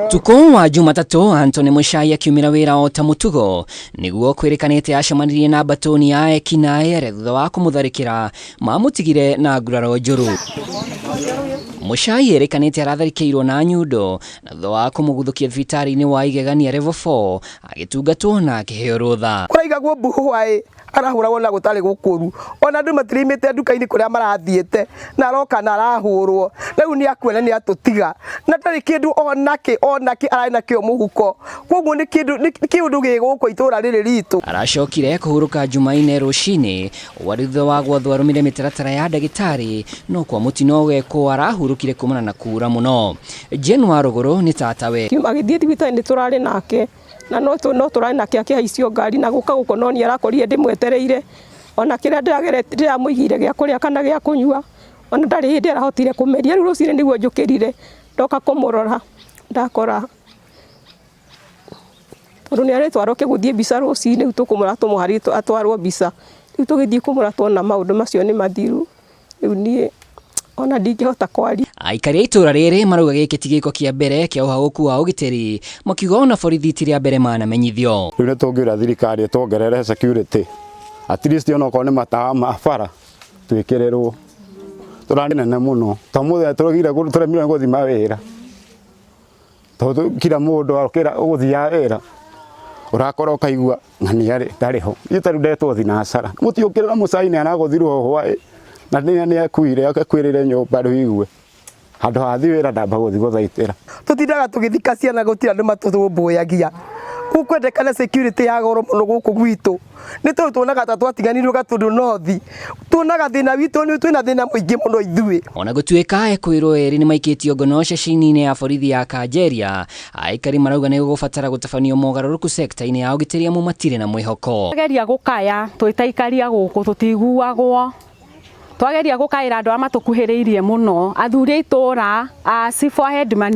Tukũ wa Jumatatũ, Anthony Muchai akiumĩra wĩra o ta mũtugo nĩguo kwĩrĩkanĩte acemanirie na mbatũni ya ekinaĩ arĩa thutha wa kũmũtharĩkĩra mamũtigire na nguraro njũru. Muchai erĩkanĩte aratharĩkĩirwo na nyundo na thutha wa kũmũguthũkia thibitarĩ-inĩ wa Igegania Level 4 agĩtungatwo na akĩheo rũtha. Kũraigagwo mbu hwaĩ arahũragwo na gũtarĩ gũkũru ona andũ matiraimĩte nduka-inĩ kũrĩa marathiĩte na aroka na arahũrwo rĩu nĩ akua na nĩ atũtiga na ndarĩ kĩndũ onakĩ onakĩ ararĩ nakĩo mũhuko koguo nĩ kĩndũ nĩ kĩũndũ gĩ gũkũ itũra rĩrĩ ritũ. Aracokire kũhurũka Jumaine rũcinĩ warĩ thutha wa gwathwo arũmĩrĩre mĩtaratara ya ndagĩtarĩ no kwa mũtino ũgekwo arahurũkire kumana na kuura mũno. Jane Warũgũrũ nĩ tatawe. Agĩthiĩ thibitarĩ nĩ tũrarĩ nake na no no tũrarĩ nake akĩhaicio ngari na gũka gũkũ no niĩ arakorire ndĩmwetereire ona kĩrĩa ndĩramũigĩire gĩa kũrĩa kana gĩa kũnyua ona ndarĩ hĩndĩ arahotire kũmeria. Rĩu rũcinĩ nĩguo njũkĩrire ndoka kũmũrora ndakora tondũ nĩ arĩtwarwo kĩgũthiĩ mbica rũcinĩ rĩu tũkũmũra tũmũharĩrie atwarwo mbica. Rĩu tũgĩthiĩ kũmũra tuona maũndũ macio nĩ mathiru. Rĩu niĩ ona ndingĩhota kwaria. Aikari a itũra rĩrĩ marauga gĩkĩ ti gĩko kĩa mbere kĩa ũhagũku wa ũgitĩri, makiuga ona borithi ti rĩa mbere manamenyithio. Rĩu nĩ tũngĩũria thirikari ĩtuongerere security at least ona okorwo nĩ matawa ma bara twĩkĩrĩrwo. Tũrarĩ nene mũno ta mũthenya tũremirwo nĩ gũthiĩ mawĩra. Tondũ kila mũndũ okĩra ũgũthiaga wĩra ũrakora ũkaigua ng'ania rĩ ndarĩ ho. Niĩ ta rĩu ndetwo thinacara mũtiũkĩrĩra mũcaina aragũthirwo hwaĩ na nĩ akuire akuĩrĩire nyũmba rĩu igue handũ ha thiĩ wĩra ndamba gũthiĩ gũthaitĩra. Tũtindaga tũgĩthika ciana gũtirĩ andũ matũrũmbũyagia. Gũkwendekana security ya goro mũno gũkũ gwitũ nĩ tondũ tuonaga ta twatiganĩirio Gatũndũ North. Tuonaga thĩna witũ nĩ twĩna thĩna mũingĩ mũno ithuĩ. Ona gũtuĩka ekwĩrwo erĩ nĩ maikĩtio ngono ceceni-inĩ ya borithi ya Kanjeria, aikari marauga nĩ gũgũbatara gũtabanio mogarũrũku sekta-inĩ ya ũgitĩri amu matirĩ na mwĩhoko. Twageria gũkaya twĩ ta aikari a gũkũ tũtiguagwo. Twageria gũkaĩra andũ arĩa matũkuhĩrĩirie mũno, athuri a itũra, a cibũ, a headman,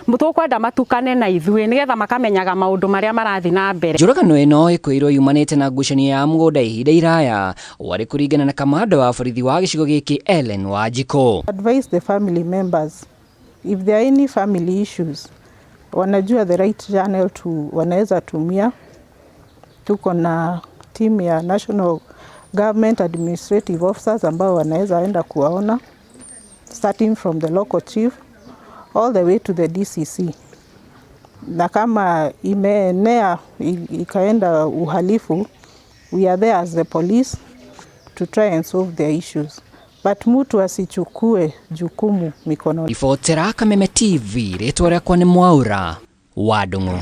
tũkwenda matukane na ithuĩ nĩgetha makamenyaga maũndũ marĩa marathiĩ na mbere. Njũragano ĩno ĩkwĩrwo yumanĩte na ngucanio ya mũgũnda ihinda iraya warĩ kũringana na kamanda wa borithi wa gĩcigo gĩkĩ Ellen Wanjikũ. Advise the family members if there are any family issues, wanajua the right channel to wanaweza tumia. Tuko na team ya national government administrative officers ambao wanaweza enda kuwaona starting from the local chief all the way to the DCC. Na kama imeenea ikaenda uhalifu, we are there as the police to try and solve their issues. But mtu asichukue jukumu mikononi. Ribotera Kameme TV, rĩtwa rĩakwa nĩ Mwaura wa Ndung'u.